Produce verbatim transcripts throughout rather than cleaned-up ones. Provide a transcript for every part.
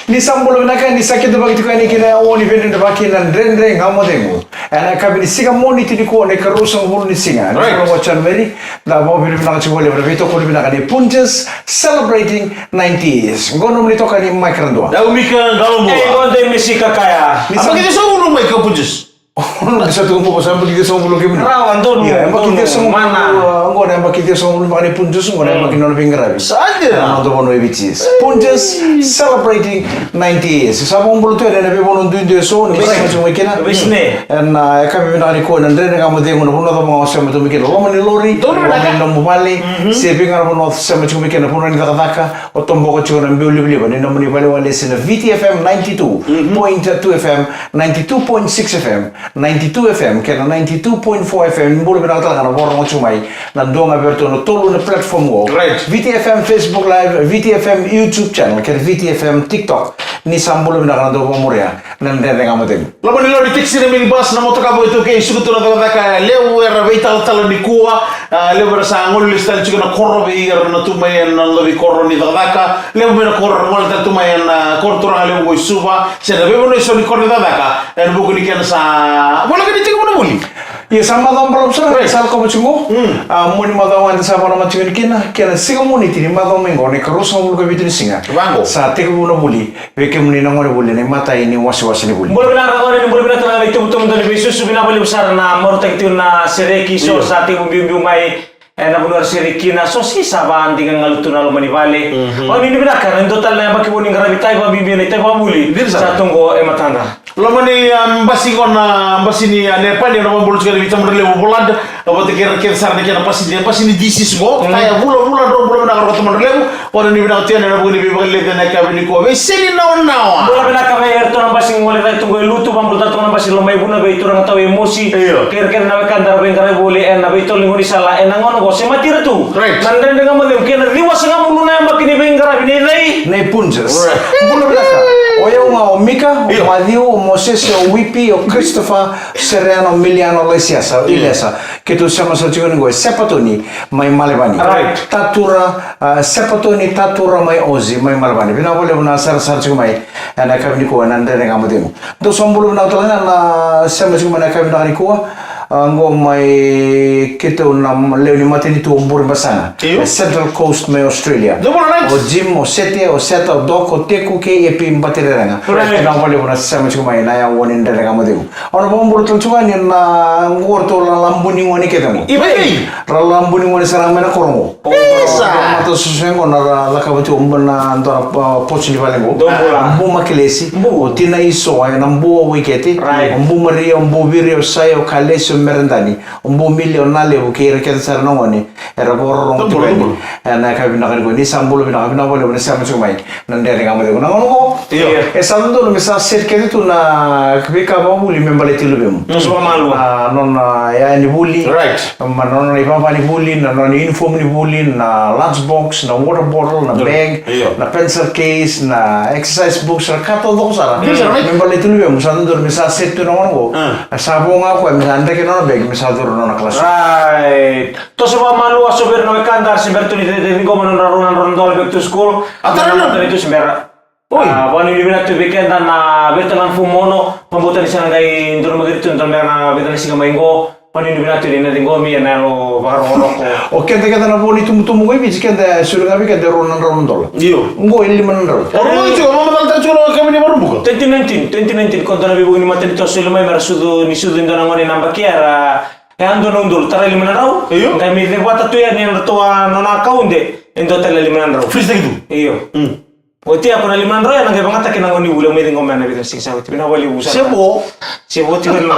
Ni sa bula vinaka, ni sa kidavaki tiko yani kina o ni veidredrevaki na Dredre Ga Mo Cegu. Ena yakavi ni siga Moniti nikua na ikaruasagavulu ni siga. Right. Ni bula vua John Mary, da vakavinavinaka tiko voli ena veitokoni vinaka ni Punjas celebrating ninety years. Qo nomuni itokani Mike Radua. Dau Mika Qalobua. E, qo dei Misi Kakaya. Ni sa- Yabaki ciwasagavulu mai ka Punjas. Ni sa tukutuku sa yabaki ciwasagavulu kemuni. Rawa donu. Ia, yabaki ciwasagavulu, mana. Qo na yabaki ciwasagavulu beka ni Punjas, qo na yabaki nona veiqaravi. Sa dina. Na noda vanua e Viti. Punjas celebrating ninety years. Sa vakabula tu ena veivanua duidui eso, ni sema tiko mai kina. Veisne. Ena yakavi vinaka nikua na Dredre Ga Mo Cegu, na vanua cava ga o sema tu mai kina. Loma ni lori, loma ni nomu vale. Se vei ga na vanua o sema tiko mai kina, vanua ni cakacaka, o toboka tiko na biu livaliva ni nomuni valewale se na Viti F M ninety-two point two F M, ninety-two point six F M, ninety-two F M kei na ninety-two point four F M. Ni bula vinaka tale ga na vakarorogo tiko mai na dua ga vei iratou na tolu na platform qo. Right. Viti F M Facebook Live, Viti F M YouTube channel kei na Viti F M TikTok. Ni sa bula vinaka na dau vakamuria na Dredre Ga Mo Cegu. Loma ni lori, taxi, na minibus, na motoka, vakaitaukei, suka tu na cakacaka, levu era veitalatala nikua, a, levu era sa gole lesu tale tiko na koro vei ira na tu mai ena noda veikoro ni cakacaka, levu mai na koro era gole tale tu mai ena koro turaga levu qo i Suva, se na veivanua eso ni koro ni cakacaka, ena vuku ni kena sa voleka ni tekivu na vuli. Ia sa macawa balavu sara, right, sa lakova tiko qo. Mm. A, mua ni macawa eda sa vakanamata tiko yani kina, kei na siga Moniti ni macawa mai qo, na ikaruasagavulu ka vitu ni siga. Vaqo. Sa tekivu na vuli. Vei kemuni na gone vuli, na imatai ni wasewase ni vuli. Bula vinaka na gone, ni bula vinaka tale ga na itubutubu dau ni veisusu, vinaka vakalevu sara na marautaki tiko na sereki, so sa tekivu biubiu mai, e, na vanua era sereki kina, so si sa vadiga galu tu na loma ni vale. Mhm. Au nuinui vinaka, na dua tale na yabaki vou ni qaravi tai vakabibi na itavi vakavuli. Dina sara. Sa tu qo e matada. Loma ni, a, basi qo na basi ni, a, Nepali, na vakabula tiko na veitamani levu volada, na vata kei ira kece sara na kena basi ni, basi ni D Cs qo. Mm. Kaya vula, vula, dro, bula vinaka, rokota madra levu. Au nuinui vinaka tu yani ena vuku ni veivakaleleci ena yakavi nikua. Veiseni nawanawa. Bula vinaka vei iratou na basi gole rai tu qo e Lutu, vakabula tale tu na basi Lomaivuna vei turaga tau e Mosi. Io. Kei ira kece na wekada era veiqaravi voli ena veitolo ni gaunisala ena gauna qo, semati ira tu. Right. Na Dredre Ga Mo Cegu, kei na ciwasagavulu na yabaki ni veiqaravi nei cei? Nei Punjas. Right. Bula vinaka. O yau ga o Mika, o, io, Maciu, o Mosese, o Wipi, o Christopher, Sereno, Miliano, Laisiasa, io, Ilesa. Keitou sema sara tiko yani qo e Sepatoni mai Malevani. Right. Tatura, a, Sepatoni, Tatura mai Ozi mai Malevani. Vinaka vakalevu na sarasara tiko mai ena yakavi nikua ena Dredre Ga Mo Cegu. Dou sa bula vinaka tale ga na sema tiko mai ena yakavi vinaka nikua. A, qo mai keitou na lewe ni matanitu o Burebasaga. Io. E Central Coast mai Australia. Dou bula, right. O Jim, o Sete, o Seta, o Doko, o Teku kei Epi Batirerega. Right. Vinaka vakalevu na sema tiko mai ena yawa ni Dredre Ga Mo Cegu. Au na vakabula tale tiko yani na qo ratou lala bu ni gone kece qo. I vei? Ra lala bu ni gone sara mai na koro qo. Isa! Ra matasusu qo na ra cakava tiko na dua na, a, posi ni vale qo. Dou bula. Bu Makilesi. Bu. O Tina Iso, e na bu o Waikete. Right. O bu Maria, o bu Viri, o Sai, o Kalesi, o Meredani. O bu Mili, o Nalevu, kei ira kece sara na gone. Era vakarorogo tiko yani. Dou bula. Ena yakavi vinaka nikua, ni sa bula vinaka, vinaka vakalevu na sema tiko mai na Dredre Ga Mo Cegu. Na gauna qo, io, e sa dodonu me sa set kece tu na veika vakavuli me baleti luvemu. Toso vakamalua. Na nona iyaya ni vuli. Right. Ma na nona ivava ni vuli, na nona uniform ni vuli, na lunch box, na water bottle, na, io, bag, io, na pencil case, na exercise books, na ka taucoko sara. Io, sara, right. Me baleti luvemu, sa dodonu me sa set tu na gauna qo. Ah. Sa vo ga o koya me sa dreke na nona bag, me sa curu na nona class. Right. Toso vakamalua, so vei ira na wekada era se bera tu ni ciqoma na nodra rua na drau na dola back to school. A, tara na. Tara tu se bera. Oi. A, vakanuinui vinaka tu vei keda na vei iratou na Fumono, vakabauta ni sa na qai donumaki ira tu na dola beka na vica na siga mai qo. Vakanuinui vinaka tu ni na ciqomi ena yalo vakarokoroko. O keda, keda na vo ni tubutubu qo i Viti, keda e soli ga vei keda e rua na drau na dola. Io. Qo e lima na drau. O rua tiko, vakamacalataka tiko na kami ni Vakaraubuka. Twenty nineteen, twenty nineteen, ko dua na veivuke ni matanitu a soli mai me ra sucu, ni sucu e dua na gone na yabaki ya, era E a dua na udolu, tara e lima na drau. Io. Qai mai cevata tu yani e ratou a nona akaude, e dua tale na lima na drau. Freeze-taki tu. Io. Mm. Oti ya ko na lima na drau ya na qai vagataki na gauna ni vuli, au mai ciqoma ena vica na siga sa oti. Vinaka vakalevu sara. Se vo. Se vo tiko na drau.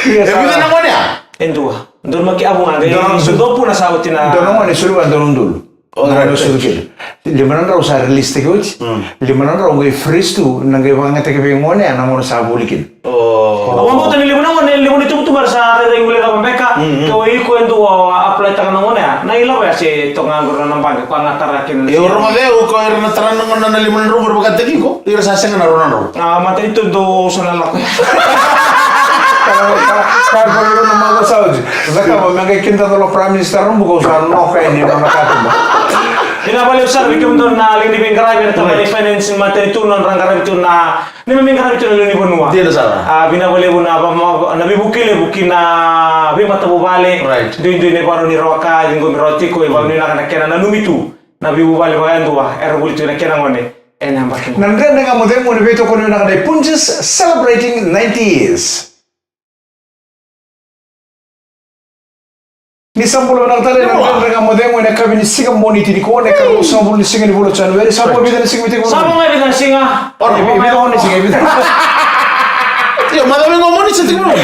Io, e vica na gone ya? E dua. Dua na maki avu ga, qai sucu puna sa oti na. Dua na gone, soli vua dua na udolu. Oh, right. Sucu kina. Lima na drau sa release-taki oti. Mm. Lima na drau qai freeze tu, na qai vakayagataki vei gone ya na gauna sa vuli kina. Oh. Au vakabauta ni levu na gone, levu na itubutubu era sa rairai guilecava beka. Mm, mm. Ke o iko e dua o apply-taka na gone ya, na ilavo ya se toka ga qori na baqe, ko a ga tara kina. E, o Roma Veu, ko ira na tara na gone na lima na drau qori vakayagataki iko, ira sa sega na rua na drau. A, matanitu dou sa na lako. Ka, ka, ka, ka, na macawa sa oti. Cakava me qai kidacala o Prime Minister Rabuka, au sa noka yani na nona katuba. Vinaka vakalevu sara vei kemudou na lewe ni veiqaravi ena tabana ni finance ni matanitu, nodra qaravi tu na neimami qaravi tu na lewe ni vanua. Dina sara. A, vinaka vakalevu na va- na veivuke levu ki na veimatavuvale. Right. Duidui na ivakarau ni rawa ka e ciqomi rawa tiko, e vakanuinaka na kena nanumi tu na veivuvale vakayadua era vuli tu na kena gone ena yabaki. Na Dredre Ga Mo Cegu ni veitokoni vinaka dai Punjas, celebrating ninety years. Ni sa bula vinaka tale na Dredre Ga Mo Cegu ena yakavi ni siga Moniti nikua, na ikaruasagavulu ni siga ni vula o January. Sa vo vica na siga vei tiko? Sa vo ga vica na siga. Io, macawa ni siga, vica. Io, macawa ni siga, Moniti sa tiko mai.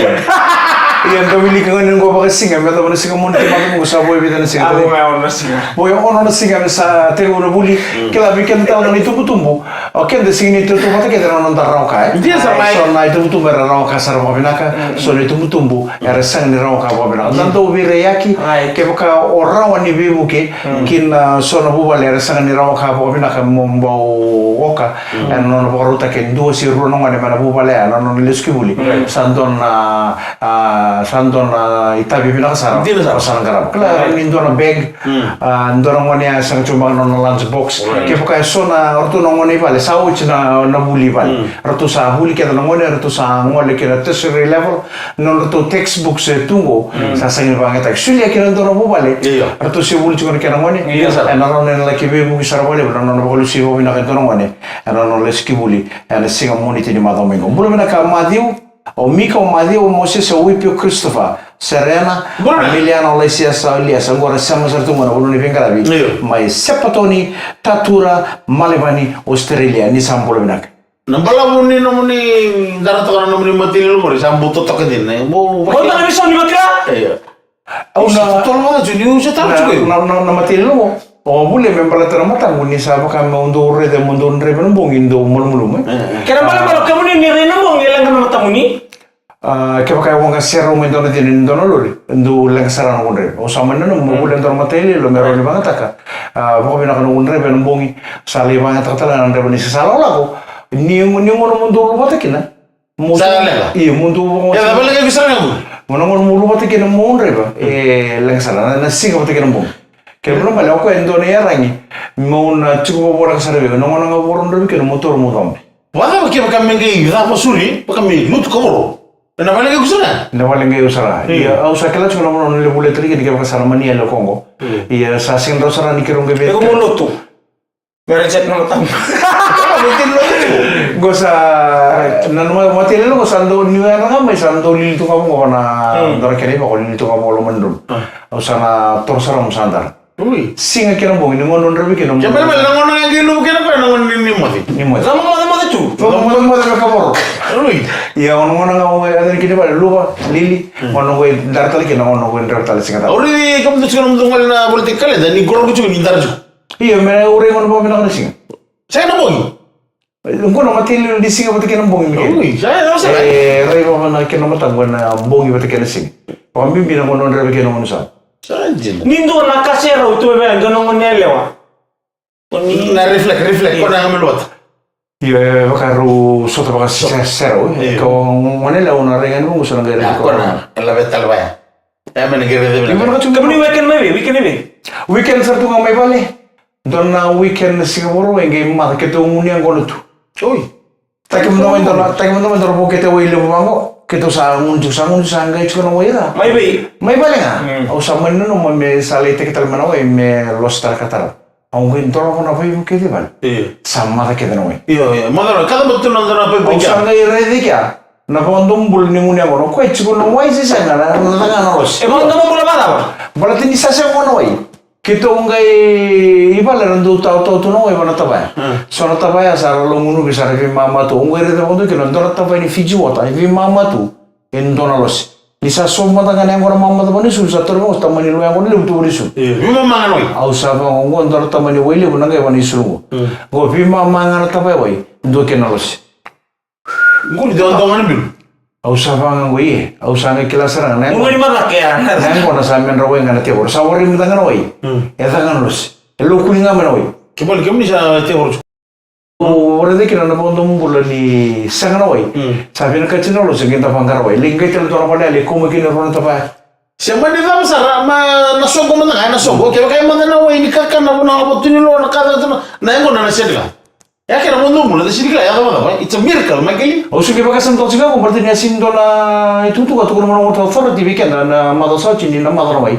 Ia, da wilika ga ni qo vakasiga, me yacova na siga Moniti, macawa ni qo sa vo vica na siga. A, vo ga ono na siga. Vo ya ono na siga me sa tekivu na vuli. Kila vei keda tale ga na itubutubu. O keda sega ni tautauvata kece na noda rawa ka, e? Dina sara, mai. So na itubutubu era rawa ka sara vakavinaka, so na itubutubu era sega ni rawa ka vakavinaka. Da dau veiraiyaki, kevaka o rawa ni veivuke ki na so na vuvale era sega ni rawa ka vakavinaka, mo bau oka ena nona vakarautaki e dua se rua na gone mai na vuvale ya, na nona lesu ki vuli. Sa dua na, a, sa dua na itavi vinaka sara. Dina sara. Sa na qarava. Kila ni dua na bag, a, dua na gone ya sega tiko beka na nona lunch box. Kevaka e so na, o ratou na gone i vale, sa oti na, na vuli i vale. Ratou sa vuli kece na gone, ratou sa gole ki na tertiary level, na nodratou textbooks e tu qo, sa sega ni vakayagataki. Solia ki na dua na vuvale, ratou se vuli tiko na kena gone, ena rawa ni na laki veivuke sara vakalevu na nona vakalesui vakavinaka e dua na gone ena nona lesu ki vuli ena siga Moniti ni macawa mai qo. Bula vinaka Maciu. O Mika, o Maciu, o Mosese, o Uipi, o Christopher, Serena, o Miliana, o Laisiasa, o Eliasa, oqo era sema sara tu qo na vanua ni veiqaravi mai Shepparton, Tatura, Melbourne, Australia. Ni sa bula vinaka. Na balavu ni nomuni darataka na nomuni matailolovoli sa bau totoka dina. Bau vaka ni visa ni makila. Io. Au na tolo ga tu ni u sa tau tu. Na, na, na matailolovoli. O vuli me baleta na mataqu ni sa vaka me dou raica mo dou draiva na bogi dou malumalumu, e? Kena balabala kemuni ni rai na bogi e leqa na matamuni. A, kevaka e waqa serau mai dua na cina ni dua na lori, dou leqa sara na noqu draiva. Au sa mani nanuma mo vuli e dua na matailolovoli me rawa ni vagataka. A, vakavinaka na noqu draiva ena bogi, sa lai vagataka tale ga na draiva ni sa, sa lakolako. Ni, ni gauna mo dou luvata kina. Mo sa leqa. Io, mo dou vaka. E, cava leqa ki sara ga mo. Mo na gauna mo luvata kina mo draiva. E, leqa sara na, na siga vata kina bogi. Kena ibalebale o koya e dua na iyaragi. Mo na tiko vakavinaka sara vei au. Na gauna ga mo draiva kina mo toro mo cobe. Vakacava kevaka me qai cava suri, vaka me lutu kavoro. Ena vale qai kusara? Ena vale qai kusara. Ia, au sa kila tiko na vanua na levu e tale kina kevaka sa na mani yale o koqo. Ia, sa sega ni rawa sara ni keirau qai vei. Eko mo lotu. Mere chat na matamu. Qo sa, na, na, matailolovoli qo sa dau ni wena ga mai sa dau lili tu ga vaqo na, dau ra kena ivako lili tu ga vaqo loma ni drum. Au sa na toro sara mo sa dara. Ui. Siga kei na bogi, ni gauna o draivi kina mo. Kena ibalebale na gauna ga qai luvu kina koya na gauna ni, ni moce. Ni moce. Sa mo mocemoce tu. Sa mo mocemoce me kavoro. Ui. Ia, gauna, gauna ga o, e, yaca ni kena vale, luva, lili, gauna qo e dara tale kina, gauna qo e draiva tale siga tale. Au raici kemudou tiko na nomudou gole na volitaki kaleda, ni qoroqo tiko ni dara tiko. Io, me na rai gauna vakavinaka na siga. Sega na bogi. Qo na matailolovoli ni siga vata kei na bogi, Mikaeli. Ui, sa, sa, sa. E, rai vaka na kena mataqu ena bogi vata kei na siga. Vakabibi na gauna o draiva kina na gauna sa. Sa dina. Ni dua na ka serau tu e vei, dua na gone yalewa. Na reflect, reflect, ko na ga me luata. Io, e, vaka rau sota vaka se-, serau, e. Io. Ko gone yalewa na rai ga ni vuqa sa na qai rai ko na. Ko na, e lave tale vaya. E, me na qai rai. Io, me na ka tu. Kemuni weekend mai vei, weekend mai vei? Weekend sara tu ga mai vale. Dua na weekend na siga Vakarauwai e qai maca keitou gunu yaqona tu. Oi. Taki mada mai dua na, taki mada mai dua na vokete wai levu vaqo. Keitou sa gunu tiko, sa gunu tiko, sa qai tiko na wai ca. Mai vei? Mai vale ga. Mm. Au sa mani nanuma me sa lai teke tale mai na wai me losi tale ka tara. Au qai dolava na vaivuke i vale. Io. Sa maca kece na wai. Io, io. Maca na, ka ca bau tu na dua na paipai. Au sa qai raici kea. Na vakadomobula ni gunu yaqona. O koya tiko na wai se sega na, na cagana losi. E vakadomobula macava? Baleta ni sa sega na wai. Keitou qai i vale era dau tautautau tu na wai vua na tavaya. Mm. So na tavaya sa ra lako gunuvi sa ra veimama tu. Au qai raica vakadua kina dua na tavaya ni Fiji water e veimama tu e dua na losi. Ni sa so mada ga na yaqona mamaca vua na isulu sa tauri vaqo, tamani lo yaqona levu tu vua na isulu. E, veimama ga na wai. Au sa vaqo, qo dua na tamani wai levu na qai vua na isulu qo. Mm. Qo veimama ga na tavaya wai, dua kina na losi. Qori dau dau ga na bilu. Au sa vaqo, ia, au sa qai kila sara ga na yaqona. Qori mada ga ya. Na yaqona sa medra wai ga na tevoro. Sa warai mada ga na wai. Hmm. E caka ga na losi. E lokuni ga mai na wai. Kemuni, kemuni sa tevoro. Au raica kina na vakadomobula ni sega na wai. Hmm. Sa vinakati na losi, qai da vaqara wai. Lai qai tale dua na vale, lai kau mai kina rua na tavaya. Se mani cava sara, ma na soqo mada ga, na soqo. Kevaka e mada na wai ni kakana, na vatu ni lo, na ka, na, na yaqona na seni ka. Ya kena mo domu na seni ka, ya cava cava. It's a miracle, Michael. Au suki vakasama toka tiko, baleta ni a sini dua na itukutuku a tukuna mai na Water Authority vei keda na macawa sa oti ni na macawa na wai.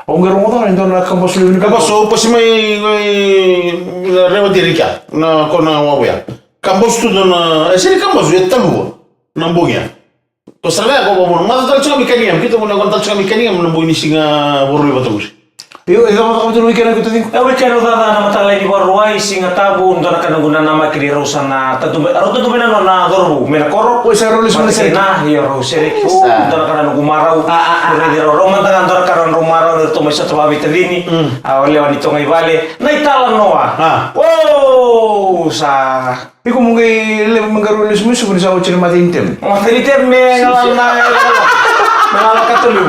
Au qai rogoca e dua na kabasu levu ni kabasu, pasi mai, mai, na rewa diri kea, na kona wavu ya. Kabasu tu dua na, e sini kabasu, e talua na bogi ya. Ko sa vea ko vavuna, macawa tale tiko mai kania, keitou gona ko tale tiko mai kania, na bogi ni siga Vakarauwai vata muri. Io, e cava cava tu na weekend ko tiko? E weekend au cakacaka na mataka lailai ni Vakarauwai, Siga Tabu, dua na ka noqu nanamaki ni rau sa na tadu mai, rau tadu mai na nona cauravou mai na koro. Oi, sa rau lesu mai na sereki. Na, io, rau sereki. Sa. Dua na ka noqu marau. A, a, a, a. Rau, rau, rau mada ga dua na ka rau marau, rau ratou mai sota vakaveitacini. Mm. A, o lewa ni toga i vale. Na italanoa. A. O, sa. Iko mo qai levu me qai rau lesu mai sobu ni sa oti na maternity leave. Maternity leave me galala na, me galala katoliu.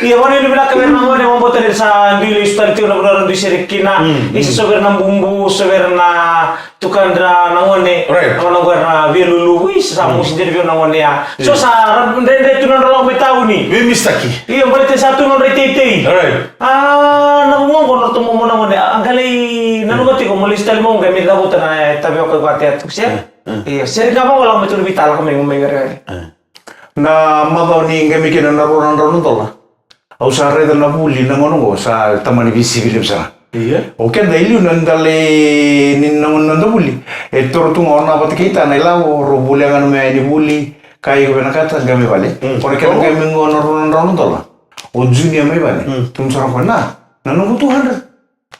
Ia, vanua ni vinaka vei ira na gone, vakabauta ni ra sa dui lesu tale tiko na vanua ra dui sereki kina. Mm, mm. Isa, so vei ira na bubu, so vei ira na tukadra na gone. Right. Na gone qo era na via luluvu, isa, sa mosi dina vei au na gone ya. So sa ra dredre tu na nodra lako mai tauni. Veimisitaki. Ia, baleta sa tu na nodra iteitei. Right. A, na vugogo na ratou momo na gone. A, qai lai nanuma tiko mo lesu tale mai qai mai cavuta na, e, tavioka i vata ya tu, se? Mm, mm. Ia, sere ga vaqo lako mai tu na veitalanoa mai, mai werewere. Mm. Na macawa ni qai mai kina na rua na drau na dola. Au sa raica na vuli na gauna oqo sa tamani veisivi levu sara. Ia. O keda e liu na dala ni na gauna na noda vuli. E toro tu ga o na vata kei ta na ilavo, rau volia ga na mai yani vuli, ka iko vinakata, qai mai vale. Mm. Ko na kena qai mai qo na rua na drau na dola. O Junior mai vale. Mm. Tukuna sara o koya na, na noqu two hundred.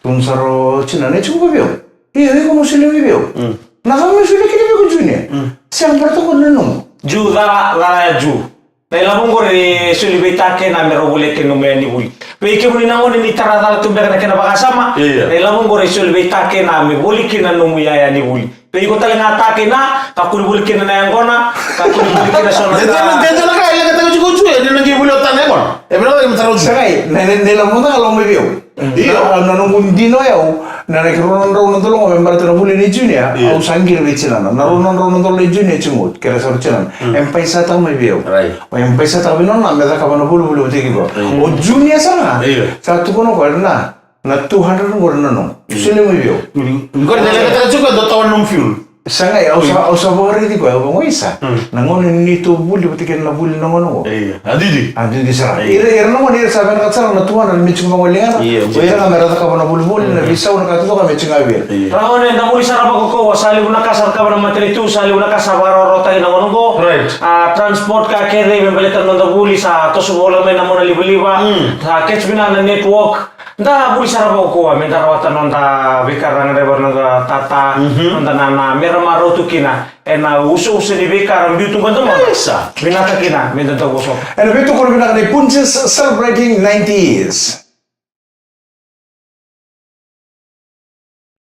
Tukuna sara o tinana, e tiko vei au. Io, iko mo solia mai vei au. Mm. Na cava me solia kina vei iko Junior? Mm. Sega, baleta qo na noqu. Ju, cala, cala ya Ju. Na ilavo qori e soli vei ta kei na me rau volia kina nomu yaya ni vuli. Vei kemuni na gone ni tara cala tu beka na kena vakasama. Io. Na ilavo qori e soli vei ta kei na me voli kina nomu yaya ni vuli. Vei iko tale ga ta kei na, kakua ni voli kina na yaqona, kakua ni voli kina so na ka. Dede, dede na ka e leqataka tiko o Ju, e, ni na qai voli o ta na yaqona. E vinaka cake me tara o Ju. Sa qai, na, na, na ilavo mada ga lako mai vei au. Mm. Io. Na, na noqu dina o yau, na, na rua na drau na dola qo me baleta na vuli nei Junior, io, au sa qiri vei tinana. Na rua na drau na dola nei Junior e tiko qo, kere sara o tinana. Mm. E baisataka mai vei au. Right. E baisataka vei nona me cakava na volivoli vata kei koya. Mm. O Junior sara ga, io, sa tukuna o koya na, na two hundred qori na noqu. Mm. Solia mai vei au. Mm. Qori na leqataka tiko e dua tawa na nomu fuel. Sa qai, au sa, au sa vakaraici koya, au vaqo, isa. Mm. Na gauna ni neitou vuli vata kei na vuli na gauna qo. Io. A duidui. A duidui sara. Io. Ira, ira na gone ira sa vinakata sara na two hundred me tiko vaqo e ligana. Io. O ira ga me ra cakava na volivoli, na veisau, na ka taucoko me tiko ga vei ira. Io. Ra gone, da vuli sara vakaukauwa, sa levu na ka sa cakava na matanitu, sa levu na ka sa vakarawarawataki na gauna qo. Right. A, transport ka kece me baleta na noda vuli sa toso vola mai na monalivaliva. Mm. Sa catch vinaka na network. Da vuli sara vakaukauwa me da rawata noda veika ra gadreva na noda tata, mhm, noda nana, me ra marau tu kina ena usausa ni veika ra biu tu qo e domoda. Isa. Vinaka kina me da dau vosota. Ena veitokoni vinaka ni Punjas celebrating ninety years.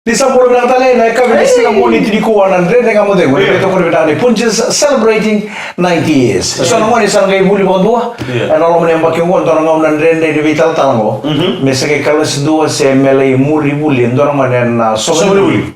Ni sa bula vinaka tale ena yakavi ni siga Moniti nikua na Dredre Ga Mo Cegu. Io. Ena veitokoni vinaka ni Punjas celebrating ninety years. Io. So na gone sa na qai vuli vakadua. Io. Ena loma ni yabaki oqo, dua na gauna dredre ni veitalatala oqo. Mhm. Me sa qai kalasi dua se me lai muri vuli e dua na gone ena sova ni vuli.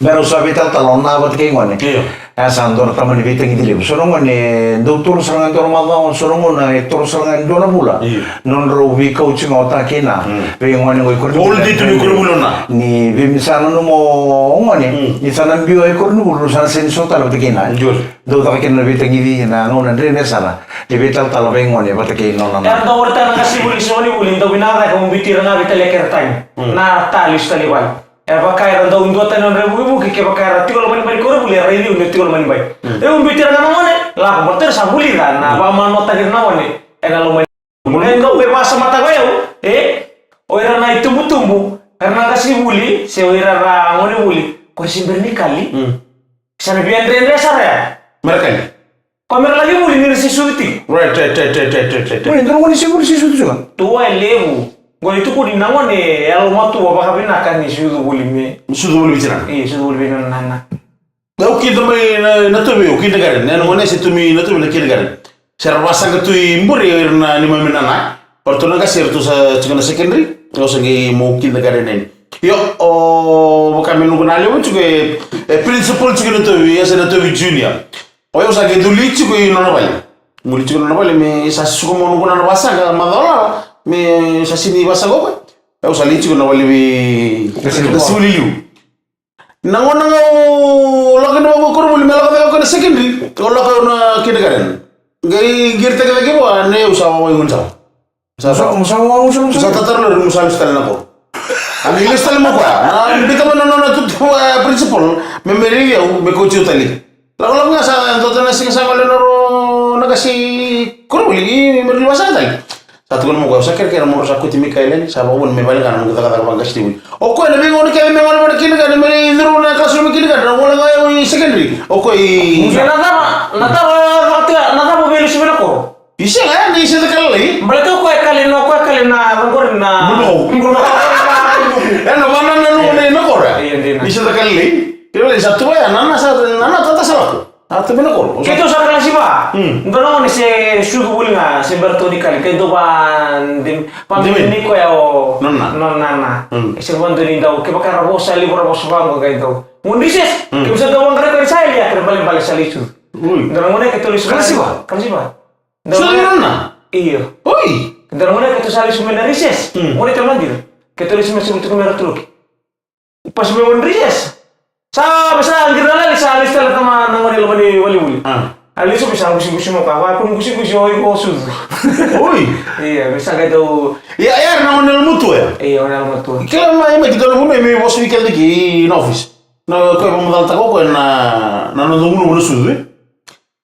Me rau sa veitalatala o na vata kei gone. Io. E sa dua na tama ni veitagici levu. So na gone e dau toro sara ga e dua na macawa, so na gauna e toro sara ga e dua na vula. Io. Nodrau veikauti ga o ta kei na. Mm. Vei gone qo i koronivuli. Holiday tu i koronivuli o na. Ni vei, ni sa nanuma o gone. Mm. Ni sa na biu i koronivuli, sa na sega ni so tale vata kei na. Io. Dau caka kina na veitagici na gauna dredre sara ni veitalatala vei gone vata kei nona na. Era dau warataka na qasenivuli, so ni vuli, dau vinaka cake mo biuti ira ga vei tale kera tagi. Mm. Na ta lesu tale i vale. E vaka era dau duatani nodra ivukivuki, kevaka era tiko loma ni bai ni koronivuli, era raici au niu tiko loma ni bai. Mm. Au biuti ira ga na gone, lako, baleta era sa vulica na, mm, vakamanoataki ira na gone ena loma ni. E dau me vakasamataka o yau, e? O ira na itubutubu, era na qasenivuli, se o ira na gonevuli, ko ra se bera ni kali. Mm. Sa na via dredre sara ya. Mera kali. Ko mera laki vuli ni ra se sucu tiko. Right, right, right. Oi, dua na gone se vuli se sucu tiko. Tua e levu. Qo e tukuni na gone e yalomatua vakavinaka ni sucu vuli me. Sucu vuli vei tinana. Io, sucu vuli vei nona nana. Au kida mai na, na tovi, au kindergarten. Na gone se tu mai na tovi na kindergarten. Se ra vasaqa tu i bure o ira na neimami nana. O ratou na qase, ratou sa tiko na secondary. Au sa qai mai kindergarten yani. Io, o vaka me noqu na levu tiko e, e principal tiko na tovi, e sa na tovi junior. O yau sa qai duli tiko i nona vale. Gole tiko na vale me sa suka mo noqu na vasaqa macawa lala me sa sini vasaqa o koya. Au sa lai tiko na vale vei na siwili liu. Na gauna ga au lako na vale koronivuli me lako cake o koya na secondary, au lako au na kindergarten. Qai qiri cake cake vua ne au sa wawa i gone sara. Sa sa sa wawa sa sa tataro na rumu sa lesu tale na koro. A ni lesu tale mo koya na bita mai na nona tutu principal me me rei au me koti au tale. Lakolako ga sa dodonu na siga sa gole na ro na qase i koronivuli me rui vasaqa tale. Sa tukuna mo koya sa kerekere mo sa kuti mai kailani sa vakavuna me vale ga na noqu cakacaka vakaqase ni vuli. O koya na veigauna kece me gole mai na kindergarten me lai curu na classroom i kindergarten na gole ga i secondary. O koya i na cava na cava na cava veilesu mai na koro. I sega ya ni sega ka lalai. Baleta o koya e kali na o koya e kali na vaqori na bulumako. Ena vanana na nona na koro ya. Ni sega ka lalai. Kevaka sa tu ya nana sa nana tata sa lako. A tu na koro. Keitou sa kalasi va. Dua na gone se sucu voli ga se bera tu ni kali keitou va dimi. Vamini koya o nona nana. E se vadua ni dau kevaka ra vosa levu ra vosa vaqo keitou. Mo recess keitou sa dau vaqara koya ni sa yali ya kere balebale sa lai sucu. Dua na gone keitou lai sucu. Kalasi va. Kalasi va. Sa lai nona? Io. Oi. Dua na gone keitou sa lesu mai na recess. Gone keitou na dina. Keitou lesu mai sa vutuka mai na tuloki. Pasi mai gone recess. Sa me sa qiri na lali sa lesu tale tama na gone loma ni valivuli. A lesu mai sa gusigusi mo ka va kunu gusigusi o iko o sucu. Oi. Ia me sa qai dau. Ia ia na gone loma tu ya. Ia gone loma tu. Kila mai mai keitou na vunai me vosa vi kele ki na office. Na koya vamacala tako koya na na noda gunu na sucu.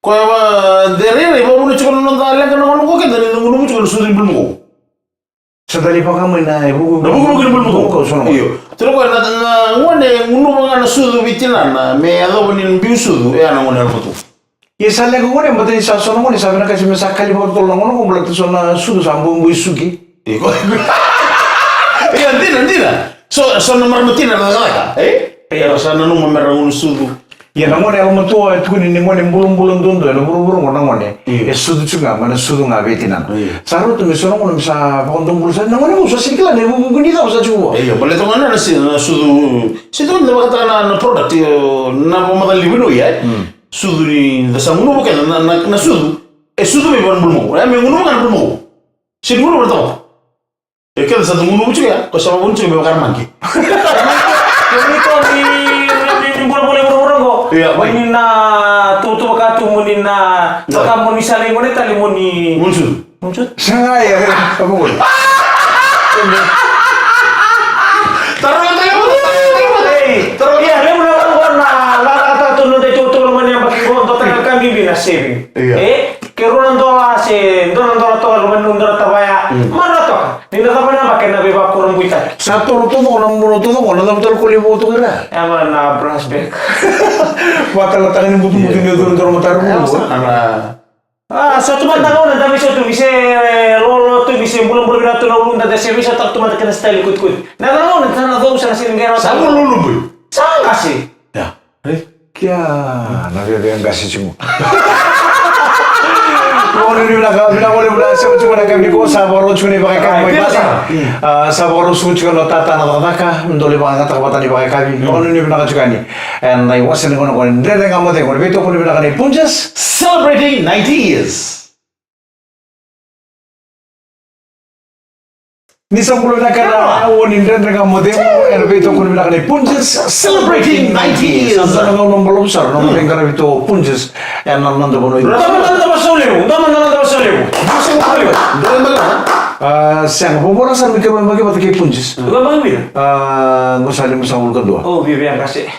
Koya va de rairai vavuna tiko na noda leqa na gauna ko keda ni gunuva tiko na sucu ni bulumakau. Sa dali vaka mai na e vuku na vuku ni bulumakau. Io. Tira koya na na gone gunuva ga na sucu vei tinana me yacova ni biu sucu e a na gone na vutu. Ia sa leqa gone bata ni sa so na gone sa vinakati me sa kali vakatotolo na gone ko baleta so na sucu sa buibui suki. Io dina dina. So so na marama tina na cakacaka e? Era sa nanuma me ra gunu sucu. Ia na gone yalomatua e tukuni ni gone bulabula duadua ena vuravura oqo na gone e sucu tiko ga mai na sucu ga vei tinana. Sa rauta me so na gone me sa vakadobula sara na gone qo sa sega ni kila na ivukivuki ni cava sa tiko vua. Io baleta gone na si na sucu se tu ni vakataka na na product io na vakamacala ni vanua ia e sucu ni da sa gunuva keda na na na sucu e sucu mai vua na bulumaku e me gunuva ga na bulumaku. Se ni gunuva na tamata. E keda sa tu gunuva tiko ya ko sa vavuna tiko me vakaramaki. Ko ni ko ni ni ni bulabula i vuravura oqo. Ia mai ni na tuvatuvaka tu mo ni na vaka mo ni sa lai gone tale mo ni. Mo ni sucu. Mo ni sucu. Sega ia e vavuna. Taro na tale mo ni. Taro ia levu na vavuna na lalakataka tu noda i tuvatuvaka mo ni yabaki qo dua tale ka bibi na saving. Ia. E ke rua na dola se dua na dola toka loma ni dua na tavaya. Mara toka. Ni na cava na yabaki ena veivakurabuitaki. Sa toro toko na muna toko na cava tale ko levu toko ira. Ema na brush back. Vatalataka ni butubutu ni curu doro matara vuvu. Ana. A sa tu mada gauna da visa tu vise lolo tu vise bulabula vina tu na uluda da se visa tara tu mada kena style kutikuti. Na gauna sa na cou sa na sini gera. Sa lulubui. Sa qase. Ia. Kia na viavia qase tiko. Vanuinui vinaka vinaka vale vuna sema tiko na kavi ko sa vakarau tiko ni vakakavi mai vale. Sa vakarau suku tiko na tata na cakacaka doli vakagataka vata ni vakakavi. Vanuinui vinaka tiko yani. Ena iwase ni gona gona dredre ga mo cegu na veitokoni vinaka na i Punjas. Celebrating ninety years. Ni sa bula vinaka na o ni dredre ga mo cegu ena veitokoni vinaka na i Punjas. Celebrating ninety years. Sa dua na gauna balavu sara na nona veiqaravi tu o Punjas ena noda vanua. Dua na noda vasau levu, dua na noda vasau levu. Sega vovora sara me kemai vaki vata kei Punjas. Qo sa limasagavulu ka dua. O via via qase.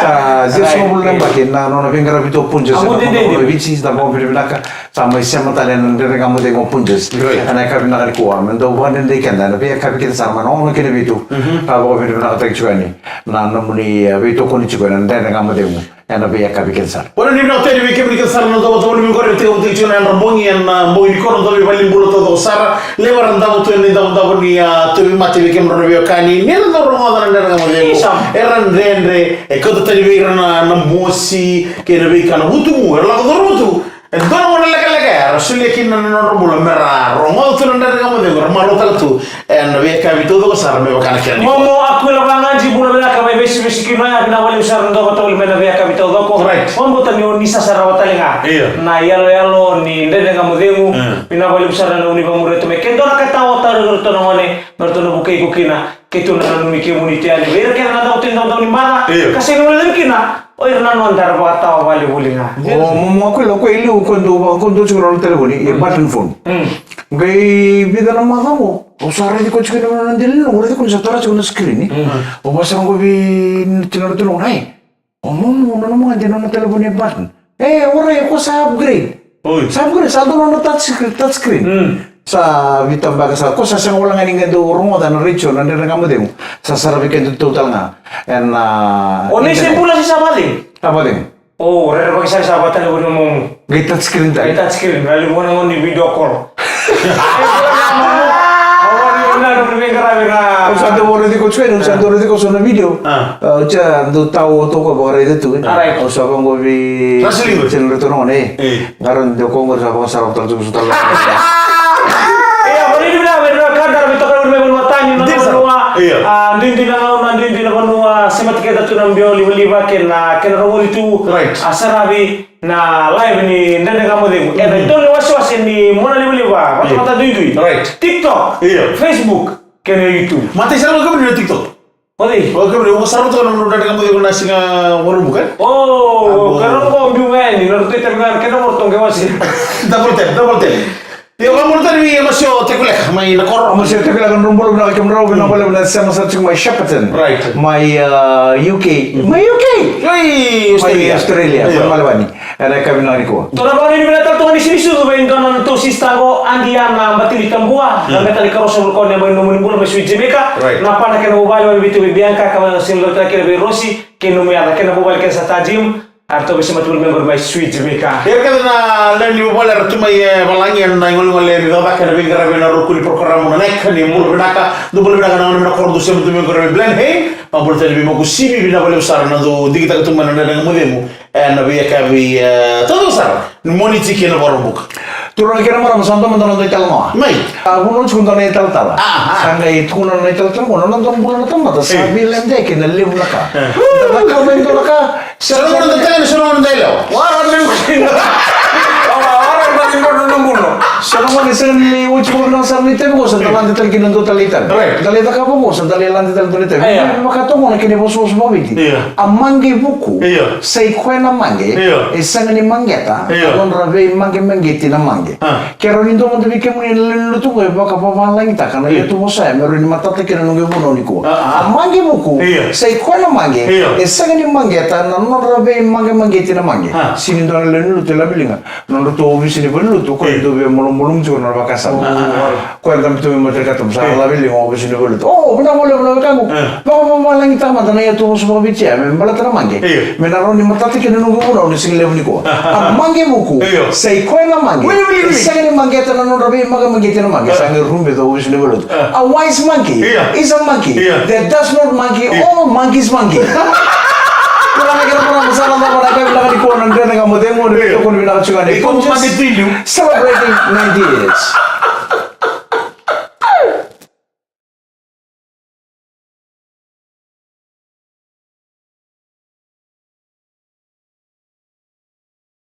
Sa ciwasagavulu na yabaki na nona veiqaravi tu o Punjas ena vanua o Viti, sa vakavinavinaka. Sa mai sema tale ena dredre ga mo cegu o Punjas ena yakavi vinaka nikua me dau vakadredrei keda ena veiyakavi kece sara mai na ono kei na vitu. Ka vakavinavinakataki tiko yani na nomuni veitokoni tiko ena dredre ga mo cegu ena veiyakavi kece sara. Ora ni vinaka tani vei kemuni kece sara na dau vata ni qori e tekivutaki tiko na yadra bogi ena bogi nikua na dau veivalenibula taucoko sara. Levu era davo tu ena idavodavo ni a tauvimate vei kemudrau na veiwekani ni ra dau rogoca na dredre ga mo cegu. Era dredre e kauta tani vei ira na mosi kei na veika na vutugu era lako curu tu. E dua na gauna lekaleka ya era solia kina na nodra bula me ra rogoca tu na Dredre Ga Mo Cegu, ra marautaka tu ena veiyakavi taucoko sara me vaka na kena nikua. Momo Akuila Vagadi, bula vinaka, mai veisivisi kina oya, vinaka vakalevu sara na dau vakatavuli mai na veiyakavi taucoko. Right. Vakabauta ni o ni sa sarava tale ga. Io. Na iyaloyalo ni Dredre Ga Mo Cegu. Mm. Vinaka vakalevu sara na nomuni vakamuria tu mai. Ke dua na ka tawa tauri iratou na gone, me ratou na vukei iko kina. Keitou na nanumi kemuni tu yani. Vei ira kece na dau tu ni dau ni maca. Io. Ka sega ni guilecavi kina. O ira na noda era vakatawa vakalevu ga. O Momo Akuila, o koya i liu, o koya dau, o koya dau tiko na nona telefoni, e button phone. Mm. Qai vica na macawa qo, au sa raici koya tiko na nona dela ni logo, au raici koya ni sa tara tiko na screen. Mm. Au vaka sara qo vei tinana tu logo, ai. O Momo, na nomu gade na nona telefoni e button. E, warai, o koya sa upgrade. Oi. Sa upgrade, sa dua na nona touch, touch screen. Mm. Sa veitabaka sa, o koya sa sega wale ga ni qai dau rogoca na retio na Dredre Ga Mo Cegu. Sa saravi keda tu tale ga. Ena, o nei se bula se sa vacegu. Sa vacegu. O, rerevaki sara sa vaka tale voli o Momo. Qai touch screen tale. Qai touch screen, na levu na gauna ni video call. Au sa dau raici koya tiko, au sa dau raici koya so na video. Ah. Ah, au sa dau tau toka vakaraica tu, eh. Alright. Au sa vaqo vei. Sa siliva. Siliva tu na gone, eh. Eh. Qarauna dau koya qori sa vakasara tale tu so tale. Ia, vakanuinui vinaka vei ira na wekada, ra veitokoni mai vanua tani, na vanua. Ia. A, duidui na gauna, duidui na vanua, semati keda tu na biau livaliva kei na, kei na rogoci tu. Right. A, saravi na live ni Dredre Ga Mo Cegu. Ena itolu ni wasewase ni mona livaliva, vakatamata duidui. Right. TikTok. Ia. Facebook, kei na YouTube. Matai sara ga kemuni na TikTok. O cei? O kemuni, o sarava toka na Dredre Ga Mo Cegu na siga Waluvuka. O, ka rau qo biu ga yani, na rau tei tale ga, kena mo rau toqe wase. Double tap, double tap. Io, vakamuria tale vei Amasio Tekuleka mai Nakoro. Amasio Tekuleka, na drau bula vinaka kemudrau, vinaka vakalevu na sema sara tiko mai Shepparton. Right. Mai, uh, U K. Mm. Mai U K. Oi, mai Australia. Australia, io. Mai Melbourne. Ena yakavi nikua. Tou na vakanuinui vinaka tale tu ga ni sinisucu vei dua na nodatou sista qo, Adi Ana Batili Tabua, na metali karoso voli koya mai nomuni bula mai Sweet Jamaica. Right. Na pana kei na vuvale, vei Viti, vei Bianca, ka vakasinilauta kina vei Rosi, kei nomu yaca, kei na vuvale kei na sa ta gym, a ratou veisemati voli mai qori mai Sweet Jamaica. Ia, kei na lewe ni vuvale era tu mai e valagi ena igolegole ni cakacaka ena veiqaravi ena ruku ni porokaramu na Neka ni bula vinaka, dou bula vinaka na gone mai Nakoro, dou semati tu mai qori mai Blenheim, vakabula tale vei Moku Simi, vinaka vakalevu sara na dou digitaka tu mai na Dredre Ga Mo Cegu. Ena veiyakavi, e, taucoko sara ni Moniti kei na Vakaraubuka. Turaga kei na marama, sa dua mada na noda italanoa. Mai. A, vunau tiko dua na italatala. Aha. Sa qai tukuna na italatala qo, na noda bula na tamata sa veiladeyaki ena levu na ka. E. Da cakava e dua na ka. Sa na gauna da tale, sa na gauna da yalewa. Wara me kina. Wara, wara me kina na buno. Sa na gauna sega ni oti ko na sara ni itavi qo, sa da lade tale kina dua tale itavi. Right. Da lai cakava qo, sa da lai lade tale dua na itavi. Io. Me vaka toka qo na kena ivosavosa vakaViti. Io. A maqe vuku. Io. Sa i koya na maqe, io, e sega ni maqeta, io, na nodra veimagemageti na maqe. A. Ke rawa ni dua mada vei kemuni na lewe ni lotu qo e vakavavalagitaka na, io, iyatuvosa ya me rawa ni matata kina na noqu ivunau nikua. A, a. A maqe vuku, io, sa i koya na maqe, io, e sega ni maqeta na nodra veimagemageti na maqe. A. Sega ni dua na lewe ni lotu e laveliga na nodratou ovisa ni valenilotu, o koya, io, e dau via malumalumu tiko na nona vakasama. A, a, a. Koya dabe tu mai Matarikato, sa, io, laveliga o ovisa ni valenilotu. O, vinaka vakalevu na wekaqu. E. Vakavavalagitaka mada na iyatuvosa vakaViti ya me baleta na maqe. Io. Me na rawa ni matata kina na noqu ivunau ni siga levu nikua. A maqe vuku, io, sa i koya na maqe. Wait, wait, wait. E sega ni maqeta na nodra veimagemageti na maqe. A. Sa qai rubeca o ovisa ni valenilotu. A. A wise monkey, io, is a monkey, io, that does not monkey, io, all monkeys monkey. Turaga kei na marama, sa na cava na yakavi vinaka nikua na Dredre Ga Mo Cegu, io, ni tokoni vinaka tiko ga ni, io, Conscious, celebrating ninety years.